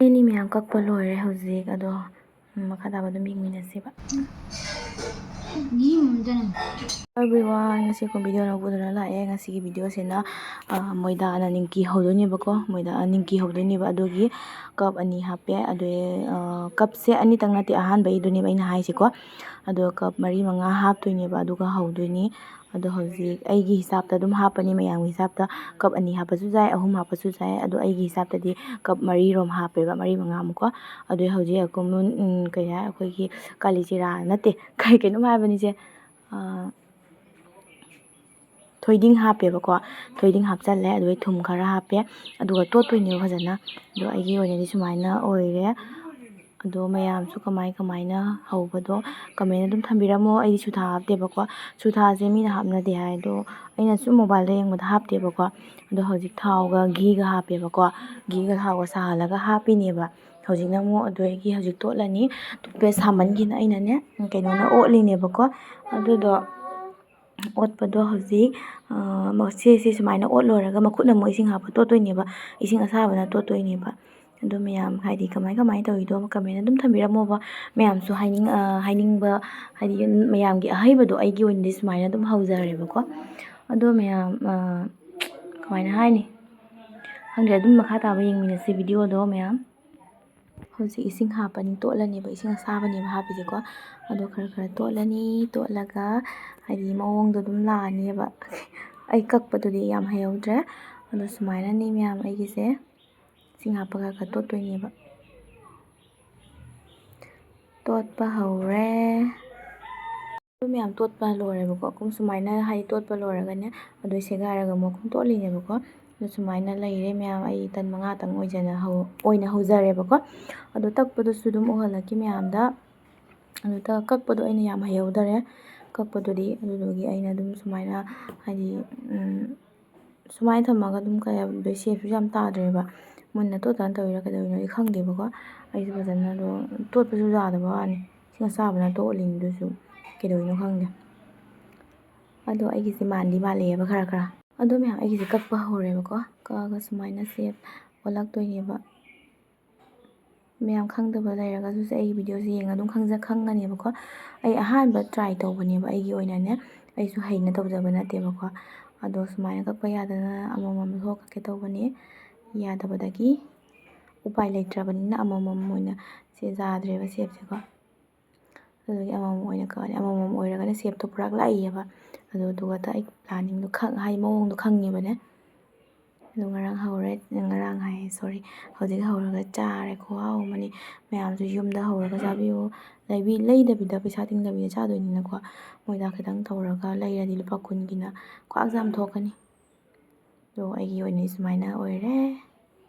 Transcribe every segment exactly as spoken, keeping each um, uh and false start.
ꯑꯅꯤ ꯃꯌꯥꯝ ꯀꯛꯄ ꯂꯣꯏꯔꯦ ꯍꯧꯖꯤꯛ꯫ ꯑꯗꯣ, ꯎꯝ, ꯃꯈꯥ ꯇꯥꯕꯗꯣ ꯌꯦꯡꯃꯤꯟꯅꯁꯦꯕ꯫ Everyone, ꯉꯁꯤ ꯑꯩꯈꯣꯏ video ꯑꯅꯧꯕꯗꯨꯅ ꯂꯥꯛꯑꯦ꯫ ꯉꯁꯤꯒꯤ videoꯁꯤꯅ, ꯑ, ꯃꯣꯏꯗꯥꯅ ꯅꯤꯡꯀꯤ ꯍꯧꯗꯣꯏꯅꯦꯕꯀꯣ꯫ ꯃꯣꯏꯗꯥ ꯅꯤꯡꯀꯤ ꯍꯧꯗꯣꯏꯅꯦꯕ꯫ ꯑꯗꯨꯒꯤ cup ꯑꯅꯤ ꯍꯥꯞꯄꯦ꯫ ꯑꯗꯨ, ꯑ, cupꯁꯦ ꯑꯅꯤꯇꯪ ꯅꯠꯇꯦ, ꯑꯍꯥꯟꯕꯒꯤꯗꯨꯅꯦꯕ ꯑꯩꯅ ꯍꯥꯏꯁꯦꯀꯣ꯫ ꯑꯗꯣ cup ꯃꯔꯤ ꯃꯉꯥ ꯍꯥꯞꯇꯣꯏꯅꯦꯕ, ꯑꯗꯨꯒ ꯍꯧꯗꯣꯏꯅꯤ꯫ ꯑꯗꯣ ꯍꯧꯖꯤꯛ ꯑꯩꯒꯤ ꯍꯤꯁꯥꯞꯇ ꯑꯗꯨꯝ ꯍꯥꯞꯄꯅꯤ, ꯃꯌꯥꯝꯒꯤ ꯍꯤꯁꯥꯞꯇ cup ꯑꯅꯤ ꯍꯥꯞꯄꯁꯨ ꯌꯥꯏ, ꯑꯍꯨꯝ ꯍꯥꯞꯄꯁꯨ ꯌꯥꯏ꯫ ꯑꯗꯣ ꯑꯩꯒꯤ ꯍꯤꯁꯥꯞꯇꯗꯤ cup ꯃꯔꯤꯔꯣꯝ ꯍꯥꯞꯄꯦꯕ, ꯃꯔꯤ ꯃꯉꯥꯃꯨꯛꯀꯣ꯫ ꯑꯗꯨ ꯍꯧꯖꯤꯛ ꯑꯩꯈꯣꯏ ꯃꯨꯟ-, ꯎꯝ, ꯀꯩ ꯍꯥꯏ, ꯑꯩꯈꯣꯏꯒꯤ ꯀꯥꯂꯤ ꯖꯤꯔꯥ ꯅꯠꯇꯦ, ꯀꯩ, ꯀꯩꯅꯣꯝ ꯍꯥꯏꯕꯅꯤꯁꯦ, ꯑ, ꯊꯣꯏꯗꯤꯡ ꯍꯥꯞꯄꯦꯕꯀꯣ꯫ ꯊꯣꯏꯗꯤꯡ ꯍꯥꯞꯆꯜꯂꯦ, ꯑꯗꯨꯒ ꯊꯨꯝ ꯈꯔ ꯍꯥꯞꯄꯦ, ꯑꯗꯨꯒ ꯇꯣꯠꯇꯣꯏꯅꯦꯕ ꯐꯖꯅ꯫ ꯑꯗꯣ ꯑꯩꯒꯤ ꯑꯣꯏꯅꯗꯤ ꯁꯨꯃꯥꯏꯅ ꯑꯣꯏꯔꯦ꯫ ꯑꯗꯣ ꯃꯌꯥꯝꯁꯨ ꯀꯃꯥꯏ ꯀꯃꯥꯏꯅ ꯍꯧꯕꯗꯣ comment ꯑꯗꯨꯝ ꯊꯝꯕꯤꯔꯝꯃꯣ꯫ ꯑꯩꯗꯤ ꯁꯨꯊꯥ ꯍꯥꯞꯇꯦꯕꯀꯣ꯫ ꯁꯨꯊꯥꯁꯦ ꯃꯤꯅ ꯍꯥꯞꯅꯗꯦ ꯍꯥꯏ, ꯑꯗꯣ ꯑꯩꯅꯁꯨ mobileꯗ ꯌꯦꯡꯕꯗ ꯍꯥꯞꯇꯦꯕꯀꯣ꯫ ꯑꯗꯣ ꯍꯧꯖꯤꯛ ꯊꯥꯎꯒ ꯘꯤꯒ ꯍꯥꯞꯄꯦꯕꯀꯣ꯫ ꯘꯤꯒ ꯊꯥꯎꯒ ꯁꯥꯍꯜꯂꯒ ꯍꯥꯞꯄꯤꯅꯦꯕ꯫ ꯍꯧꯖꯤꯛꯅ ꯑꯃꯨꯛ ꯑꯗꯨꯗꯒꯤ ꯍꯧꯖꯤꯛ ꯇꯣꯠꯂꯅꯤ꯫ ꯇꯣꯠꯄ ꯁꯥꯃꯟꯈꯤꯅ ꯑꯩꯅꯅꯦ, ꯀꯩꯅꯣꯅ ꯑꯣꯠꯂꯤꯅꯦꯕꯀꯣ꯫ ꯑꯗꯨꯗꯣ ꯑꯣꯠꯄꯗꯣ ꯍꯧꯖꯤꯛ, ꯑ, ꯃ-, ꯁꯦ, ꯁꯦ ꯁꯨꯃꯥꯏꯅ ꯑꯣꯠ ꯂꯣꯏꯔꯒ ꯃꯈꯨꯠꯅ ꯑꯃꯨꯛ ꯏꯁꯤꯡ ꯍꯥꯞꯄ ꯇꯣꯠꯇꯣꯏꯅꯦꯕ꯫ ꯏꯁꯤꯡ ꯑꯁꯥꯕꯅ ꯇꯣꯠꯇꯣꯏꯅꯦꯕ꯫ ꯑꯗꯣ ꯃꯌꯥꯝ, ꯍꯥꯏꯗꯤ, ꯀꯃꯥꯏ, ꯀꯃꯥꯏꯅ ꯇꯧꯔꯤꯗꯣ comment ꯑꯗꯨꯝ ꯊꯝꯕꯤꯔꯝꯃꯣꯕ꯫ ꯃꯌꯥꯝꯁꯨ ꯍꯥꯏꯅꯤꯡ-, ꯑ, ꯍꯥꯏꯅꯤꯡꯕ, ꯍꯥꯏꯗꯤ, ꯃꯌꯥꯝꯒꯤ ꯑꯍꯩꯕꯗꯣ ꯑꯩꯒꯤ ꯑꯣꯏꯅꯗꯤ ꯁꯨꯃꯥꯏꯅ ꯑꯗꯨꯝ ꯍꯧꯖꯔꯦꯕꯀꯣ꯫ ꯑꯗꯣ ꯃꯌꯥꯝ, ꯑ, ꯀꯃꯥꯏꯅ ꯍꯥꯏꯅꯤ? ꯈꯪꯗ꯭ꯔꯦ, ꯑꯗꯨꯝ ꯃꯈꯥ ꯇꯥꯕ ꯌꯦꯡꯃꯤꯟꯅꯁꯤ videoꯗꯣ ꯃꯌꯥꯝ꯫ ꯍꯧꯖꯤꯛ ꯏꯁꯤꯡ ꯍꯥꯞꯄꯅꯤ, ꯇꯣꯠꯂꯅꯦꯕ, ꯏꯁꯤꯡ ꯑꯁꯥꯕꯅꯦꯕ ꯍꯥꯞꯄꯤꯁꯦꯀꯣ꯫ ꯑꯗꯣ ꯈꯔ ꯈꯔ ꯇꯣꯠꯂꯅꯤ, ꯇꯣꯠꯂꯒ ꯍꯥꯏꯗꯤ ꯃꯑꯣꯡꯗꯣ ꯑꯗꯨꯝ ꯂꯥꯛꯑꯅꯦꯕ꯫ ꯑꯩ ꯀꯛꯄꯗꯨꯗꯤ ꯌꯥꯝ ꯍꯩꯍꯧꯗ꯭ꯔꯦ꯫ ꯑꯗꯣ ꯁꯨꯃꯥꯏꯅꯅꯤ ꯃꯌꯥꯝ ꯑꯩꯒꯤꯁꯦ꯫ ꯏꯁꯤꯡ ꯍꯥꯞꯄꯒ ꯈꯔ ꯇꯣꯠꯇꯣꯏꯅꯦꯕ꯫ ꯇꯣꯠꯄ ꯍꯧꯔꯦ꯫ ꯑꯗꯨ ꯃꯌꯥꯝ ꯇꯣꯠꯄ ꯂꯣꯏꯔꯦꯕꯀꯣ꯫ ꯑꯗꯨꯝ ꯁꯨꯃꯥꯏꯅ ꯍꯥꯏꯗꯤ ꯇꯣꯠꯄ ꯂꯣꯏꯔꯒꯅꯦ, ꯑꯗꯨ ꯁꯦꯒꯥꯏꯔꯒ ꯑꯃꯨꯛ ꯑꯗꯨꯝ ꯇꯣꯠꯂꯤꯅꯦꯕꯀꯣ꯫ ꯑꯗꯨ ꯁꯨꯃꯥꯏꯅ ꯂꯩꯔꯦ ꯃꯌꯥꯝ꯫ ꯑꯩ ꯇꯟ ꯃꯉꯥꯇꯪ ꯑꯣꯏꯖꯅ ꯍꯧ-, ꯑꯣꯏꯅ ꯍꯧꯖꯔꯦꯕꯀꯣ꯫ ꯑꯗꯣ ꯇꯛꯄꯗꯨꯁꯨ ꯑꯗꯨꯝ ꯎꯍꯜꯂꯛꯀꯦ ꯃꯌꯥꯝꯗ꯫ ꯑꯗꯨ ꯇ-, ꯀꯛꯄꯗꯣ ꯑꯩꯅ ꯌꯥꯝ ꯍꯩꯍꯧꯗꯔꯦ ꯀꯛꯄꯗꯨꯗꯤ꯫ ꯑꯗꯨꯗꯨꯒꯤ ꯑꯩꯅ ꯑꯗꯨꯝ ꯁꯨꯃꯥꯏꯅ ꯍꯥꯏꯗꯤ, ꯎꯝ, ꯁꯨꯃꯥꯏꯅ ꯊꯝꯃꯒ ꯑꯗꯨꯝ ꯀꯩ ꯍꯥꯏꯕꯗꯣ shapeꯁꯨ ꯌꯥꯝ ꯇꯥꯗ꯭ꯔꯦꯕ꯫ ꯃꯨꯟꯅ ꯇꯣꯠꯇꯅ ꯇꯧꯔꯤꯔꯥ ꯀꯩꯗꯧꯔꯤꯅꯣꯗꯤ ꯈꯪꯗꯦꯕꯀꯣ꯫ ꯑꯩꯁꯨ ꯐꯖꯅ ꯑꯗꯣ ꯇꯣꯠꯄꯁꯨ ꯌꯥꯗꯕ ꯋꯥꯅꯤ꯫ ꯏꯁꯤꯡ ꯑꯁꯥꯕꯅ ꯇꯣꯠꯂꯤꯅꯤ ꯑꯗꯨꯁꯨ ꯀꯩꯗꯧꯔꯤꯅꯣ ꯈꯪꯗꯦ꯫ ꯑꯗꯣ ꯑꯩꯒꯤꯁꯦ ꯃꯥꯟꯗꯤ ꯃꯥꯜꯂꯛꯑꯦꯕ ꯈꯔ ꯈꯔ꯫ ꯑꯗꯣ ꯃꯌꯥꯝ ꯑꯩꯒꯤꯁꯦ ꯀꯛꯄ ꯍꯧꯔꯦꯕꯀꯣ꯫ ꯀꯛꯑꯒ ꯁꯨꯃꯥꯏꯅ shape ꯑꯣꯜꯂꯛꯇꯣꯏꯅꯦꯕ꯫ ꯃꯌꯥꯝ ꯈꯪꯗꯕ ꯂꯩꯔꯒꯁꯨ ꯁꯦ ꯑꯩꯒꯤ videoꯁꯦ ꯌꯦꯡꯉ ꯑꯗꯨꯝ ꯈꯪꯖ-, ꯈꯪꯒꯅꯦꯕꯀꯣ꯫ ꯑꯩ ꯑꯍꯥꯟꯕ try ꯇꯧꯕꯅꯦꯕ, ꯑꯩꯒꯤ ꯑꯣꯏꯅꯅꯦ꯫ ꯑꯩꯁꯨ ꯍꯩꯅ ꯇꯧꯖꯕ ꯅꯠꯇꯦꯕꯀꯣ꯫ ꯑꯗꯣ ꯁꯨꯃꯥꯏꯅ ꯀꯛꯄ ꯌꯥꯗꯅ ꯑꯃꯃꯝ ꯂꯧꯊꯣꯛ ꯀꯛꯀꯦ ꯇꯧꯕꯅꯦ꯫ ꯌꯥꯗꯕꯗꯒꯤ ꯎꯄꯥꯏ ꯂꯩꯇ꯭ꯔꯕꯅꯤꯅ ꯑꯃꯃꯝ ꯑꯣꯏꯅ ꯁꯦ ꯌꯥꯗ꯭ꯔꯦꯕ shapeꯁꯦꯀꯣ꯫ ꯑꯗꯨꯗꯒꯤ ꯑꯃꯃꯝ ꯑꯣꯏꯅ ꯀꯛꯑꯅꯤ꯫ ꯑꯃꯃꯝ ꯑꯣꯏꯔꯒꯅ shapeꯇꯣ ꯄꯨꯔꯥ ꯂꯥꯛꯏꯌꯦꯕ꯫ ꯑꯗꯨꯗꯨꯒ ꯑꯩ planningꯗꯣ ꯈꯪ-, ꯍꯥꯏꯗꯤ ꯃꯑꯣꯡꯗꯣ ꯈꯪꯉꯦꯕꯅꯦ꯫ ꯑꯗꯣ ꯉꯔꯥꯡ ꯍꯧꯔꯦ, ꯉꯔꯥꯡ ꯍꯥꯏꯌꯦ, sorry, ꯍꯧꯖꯤꯛ ꯍꯧꯔꯒ ꯆꯥꯔꯦ, ꯈꯨꯍꯥꯎ ꯑꯃꯅꯤ꯫ ꯃꯌꯥꯝꯁꯨ ꯌꯨꯝꯗ ꯍꯧꯔꯒ ꯆꯥꯕꯤꯌꯨ꯫ ꯂꯩꯕꯤ-, ꯂꯩꯗꯕꯤꯗ, ꯄꯩꯁꯥ ꯇꯤꯡꯗꯕꯤꯗ ꯆꯥꯗꯣꯏꯅꯤꯅꯀꯣ, ꯃꯣꯏꯗꯥ ꯈꯤꯇꯪ ꯇꯧꯔꯒ ꯂꯩꯔꯗꯤ ꯂꯨꯄꯥ ꯀꯨꯟꯒꯤꯅ ꯈ꯭ꯋꯥꯡꯁꯨ ꯌꯥꯝ ꯊꯣꯛꯀꯅꯤ꯫ ꯑꯗꯣ ꯑꯩꯒꯤ ꯑꯣꯏꯅꯗꯤ ꯁꯨꯃꯥꯏꯅ ꯑꯣꯏꯔꯦ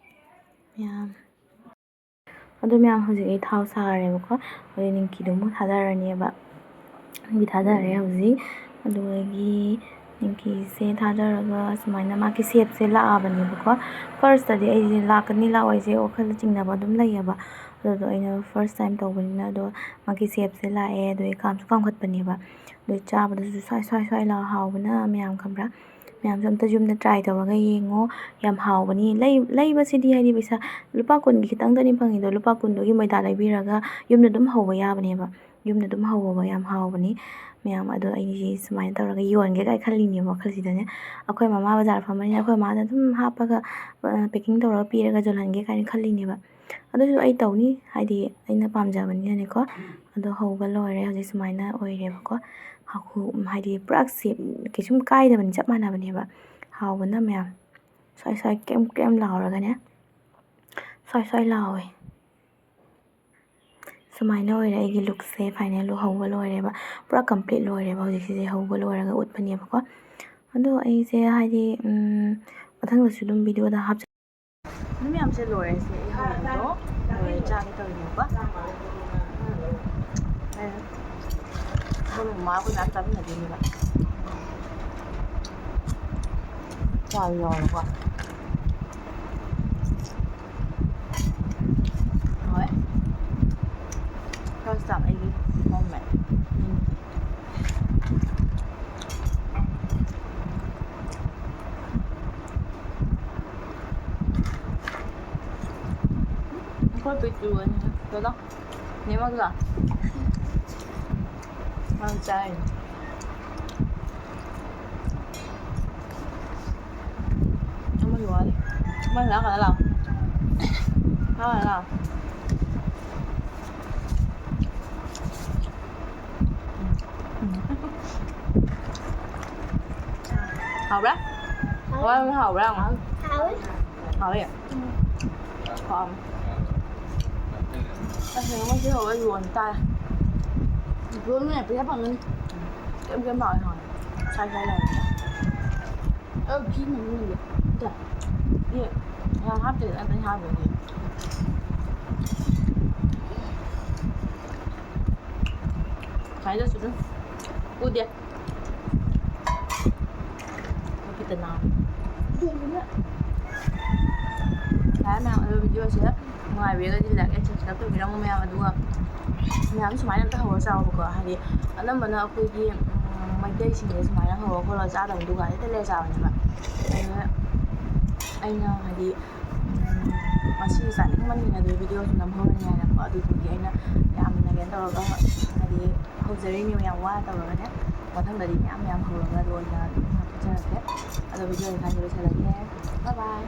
ꯃꯌꯥꯝ꯫ ꯑꯗꯣ ꯃꯌꯥꯝ, ꯍꯧꯖꯤꯛ ꯑꯩ ꯊꯥꯎ ꯁꯥꯔꯦꯕꯀꯣ꯫ ꯍꯧꯖꯤꯛ ꯅꯤꯡꯀꯤꯗꯨ ꯑꯃꯨꯛ ꯊꯥꯗꯔꯅꯦꯕ꯫ ꯅꯤꯡꯀꯤ ꯊꯥꯗꯔꯦ ꯍꯧꯖꯤꯛ꯫ ꯑꯗꯨꯗꯒꯤ ꯅꯤꯡꯀꯤꯁꯦ ꯊꯥꯗꯔꯒ ꯁꯨꯃꯥꯏꯅ ꯃꯥꯒꯤ shapeꯁꯦ ꯂꯥꯛꯑꯕꯅꯦꯕꯀꯣ꯫ Firstꯇꯗꯤ ꯑꯩꯁꯦ ꯂꯥꯛꯀꯅꯤ ꯂꯥꯛꯑꯣꯏꯁꯦ ꯋꯥꯈꯜꯗ ꯆꯤꯡꯅꯕ ꯑꯗꯨꯝ ꯂꯩꯌꯦꯕ꯫ ꯑꯗꯨꯗꯣ ꯑꯩꯅ first time ꯇꯧꯕꯅꯤꯅ ꯑꯗꯣ ꯃꯥꯒꯤ shapeꯁꯦ ꯂꯥꯛꯑꯦ꯫ ꯑꯗꯣ ꯑꯩ ꯀꯥꯝꯁꯨ ꯀꯥꯝꯈꯠꯄꯅꯦꯕ꯫ ꯑꯗꯣ ꯆꯥꯕꯗꯁꯨ ꯁ꯭ꯋꯥꯏ ꯁ꯭ꯋꯥꯏ ꯁ꯭ꯋꯥꯏ ꯂꯥꯎ ꯍꯥꯎꯕꯅ ꯃꯌꯥꯝ ꯈꯪꯕ꯭ꯔꯥ? ꯃꯌꯥꯝꯁꯨ ꯑꯝꯇ ꯌꯨꯝꯗ try ꯇꯧꯔꯒ ꯌꯦꯡꯉꯣ꯫ ꯌꯥꯝ ꯍꯥꯎꯕꯅꯤ꯫ ꯂꯩ-, ꯂꯩꯕꯁꯤꯗꯤ ꯍꯥꯏꯗꯤ ꯄꯩꯁꯥ ꯂꯨꯄꯥ ꯀꯨꯟꯒꯤ ꯈꯤꯇꯪꯗꯅꯤ ꯐꯪꯉꯤꯗꯣ꯫ ꯂꯨꯄꯥ ꯀꯨꯟꯗꯨꯒꯤ ꯃꯣꯏꯗꯥ ꯂꯩꯕꯤꯔꯒ ꯌꯨꯝꯗ ꯑꯗꯨꯝ ꯍꯧꯕ ꯌꯥꯕꯅꯦꯕ꯫ ꯌꯨꯝꯗ ꯑꯗꯨꯝ ꯍꯧꯕ ꯌꯥꯝ ꯍꯥꯎꯕꯅꯤ ꯃꯌꯥꯝ꯫ ꯑꯗꯣ ꯑꯩꯁꯦ ꯁꯨꯃꯥꯏꯅ ꯇꯧꯔꯒ ꯌꯣꯟꯒꯦ ꯀꯥꯏ ꯈꯜꯂꯤꯅꯦꯕ ꯋꯥꯈꯜꯁꯤꯗꯅꯦ꯫ ꯑꯩꯈꯣꯏ ꯃꯃꯥ ꯕꯖꯥꯔ ꯐꯝꯕꯅꯤꯅ ꯑꯩꯈꯣꯏ ꯃꯃꯥꯗ ꯑꯗꯨꯝ ꯍꯥꯞꯄꯒ, ꯑ, packing ꯇꯧꯔꯒ ꯄꯤꯔꯒ ꯌꯣꯜꯍꯟꯒꯦ ꯀꯥꯏꯅ ꯈꯜꯂꯤꯅꯦꯕ꯫ ꯑꯗꯨꯁꯨ ꯑꯩ ꯇꯧꯅꯤ, ꯍꯥꯏꯗꯤ ꯑꯩꯅ ꯄꯥꯝꯖꯕꯅꯤꯅꯅꯦꯀꯣ꯫ ꯑꯗꯣ ꯍꯧꯕ ꯂꯣꯏꯔꯦ, ꯍꯧꯖꯤꯛ ꯁꯨꯃꯥꯏꯅ ꯑꯣꯏꯔꯦꯕꯀꯣ꯫ ꯍꯥꯎ-, ꯍꯥꯏꯗꯤ ꯄꯨꯔꯥ shape ꯀꯩꯁꯨꯝ ꯀꯥꯏꯗꯕꯅꯤ, ꯆꯞ ꯃꯥꯟꯅꯕꯅꯦꯕ꯫ ꯍꯥꯎꯕꯅ ꯃꯌꯥꯝ ꯁ꯭ꯋꯥꯏ ꯁ꯭ꯋꯥꯏ ꯀ꯭ꯔꯦꯝ ꯀ꯭ꯔꯦꯝ ꯂꯥꯎꯔꯒꯅꯦ, ꯁ꯭ꯋꯥꯏ ꯁ꯭ꯋꯥꯏ ꯂꯥꯎꯋꯦ꯫ ꯁꯨꯃꯥꯏꯅ ꯑꯣꯏꯔꯦ ꯑꯩꯒꯤ lookꯁꯦ, final look ꯍꯧꯕ ꯂꯣꯏꯔꯦꯕ, ꯄꯨꯔꯥ complete ꯂꯣꯏꯔꯦꯕ꯫ ꯍꯧꯖꯤꯛꯁꯤꯁꯦ ꯍꯧꯕ ꯂꯣꯏꯔꯒ ꯎꯠꯄꯅꯦꯕꯀꯣ꯫ ꯑꯗꯣ ꯑꯩꯁꯦ ꯍꯥꯏꯗꯤ, ꯎꯝ, ꯃꯊꯪꯗꯁꯨ ꯑꯗꯨꯝ videoꯗ ꯍꯥꯞꯆ-, ꯑꯗꯨ ꯃꯌꯥꯝꯁꯦ ꯂꯣꯏꯔꯦ꯫ ꯁꯦ ꯑꯩ ꯍꯧꯕꯗꯣ ꯂꯣꯏꯔꯦ, ꯆꯥꯒꯦ ꯇꯧꯔꯤꯅꯦꯕꯀꯣ꯫ ꯑꯩꯈꯣꯏ ꯃꯃꯥ ꯑꯩꯈꯣꯏ ꯃꯌꯥꯝ ꯆꯥꯃꯤꯟꯅꯗꯣꯏꯅꯦꯕ꯫ ꯆꯥꯕ ꯌꯥꯎꯔꯦꯀꯣ꯫ ꯍꯣꯏ꯫ First time ꯑꯩꯒꯤ ꯃꯣꯃꯦꯟ꯫ ꯑꯩꯈꯣꯏ ꯄꯤꯛꯇ꯭ꯔꯨ ꯑꯅꯤ꯫ ꯀꯩꯅꯣ? ꯅꯦꯃꯒ? ꯃꯥ ꯆꯥꯏ꯫ ꯑꯃꯁꯨ ꯋꯥꯠꯂꯤ꯫ ꯑꯃꯁꯨ ꯂꯥꯛꯀꯅꯤ ꯂꯥꯛꯑꯣ꯫ ꯂꯥꯛꯀꯅꯤ ꯂꯥꯛꯑꯣ꯫ ꯍꯥꯎꯕ꯭ꯔꯥ? ꯍꯥꯎꯋꯦ꯫ ꯍꯋꯥꯏ ꯃꯪꯒꯜ ꯍꯥꯎꯕ꯭ꯔꯥ? ꯍꯥꯎꯋꯦ꯫ ꯍꯥꯎꯋꯦ? ꯎꯝ꯫ ꯍꯥꯎꯋꯦ꯫ ꯑꯁ, ꯉꯁꯤ ꯍꯧꯔ ꯌꯣꯟ ꯇꯥꯔꯦ꯫ ꯌꯣꯟꯕꯅ ꯄꯩꯁꯥ ꯐꯪꯒꯅꯤ꯫ ꯀꯩꯝ ꯀꯩꯝ ꯂꯥꯎꯔꯦ ꯍꯪꯉꯦ꯫ ꯁꯥꯏ ꯁꯥꯏ ꯂꯥꯎꯔꯦ꯫ ꯑ, ꯐꯤ ꯃꯅꯨꯡꯗ꯫ ꯑꯗ꯫ ꯌꯦ꯫ ꯌꯥꯝ ꯍꯥꯞꯇꯦꯗ, ꯑꯇꯩ ꯍꯥꯞꯄꯗꯤ꯫ ꯁꯥꯏꯗꯁꯨ ꯑꯗꯨꯝ ꯎꯗꯦ꯫ ꯃꯈꯨꯠꯇ ꯅꯥꯝꯃ꯫ ꯌꯥꯔꯦ ꯃꯌꯥꯝ, ꯑꯗꯣ video say ꯅꯨꯡꯉꯥꯏꯕꯤꯔꯒꯗꯤ like and subscribe ꯇꯧꯕꯤꯔꯝꯃꯣ ꯃꯌꯥꯝ꯫ ꯑꯗꯨꯒ ꯃꯌꯥꯝ ꯁꯨꯃꯥꯏꯅ ꯑꯝꯇ ꯍꯧꯔ ꯆꯥꯎꯕꯀꯣ, ꯍꯥꯏꯗꯤ ꯑꯅꯝꯕꯅ ꯑꯩꯈꯣꯏꯒꯤ, ꯎꯝ, ꯃꯩꯇꯩꯁꯤꯡꯁꯦ ꯁꯨꯃꯥꯏꯅ ꯍꯧꯔ ꯈꯣꯠꯂꯒ ꯆꯥꯗꯕ ꯗꯨꯀꯥꯟ ꯍꯦꯛꯇ ꯂꯩꯔ ꯆꯥꯕꯅꯦꯕ꯫ ꯑꯗꯨꯅ ꯑꯩꯅ ꯍꯥꯏꯗꯤ, ꯎꯝ, ꯉꯁꯤ ꯆꯥꯅꯤꯡꯃꯟꯗꯅ ꯑꯗꯨ video ꯁꯨ ꯅꯝꯍꯧꯔꯅꯤ ꯍꯥꯏꯅꯀꯣ, ꯑꯗꯨꯗꯨꯒꯤ ꯑꯩꯅ ꯌꯥꯝꯅ ꯀꯩꯅꯣ ꯇꯧꯔꯒ ꯍꯥꯏꯗꯤ ꯍꯧꯖꯔꯤꯅꯦꯕ, ꯌꯥꯝ ꯋꯥꯅ ꯇꯧꯔꯒꯅꯦ꯫ ꯃꯊꯪꯗꯗꯤ ꯃꯌꯥꯝ ꯃꯌꯥꯝ ꯍꯧꯔꯒ ꯑꯗꯨ ꯑꯣꯏꯅ ꯑꯗꯨꯝ ꯍꯥꯞꯆꯔꯛꯀꯦ꯫ ꯑꯗꯣ video ꯁꯦ ꯁ꯭ꯋꯥꯏꯗ ꯂꯣꯏꯁꯤꯜꯂꯒꯦ꯫ Bye bye꯫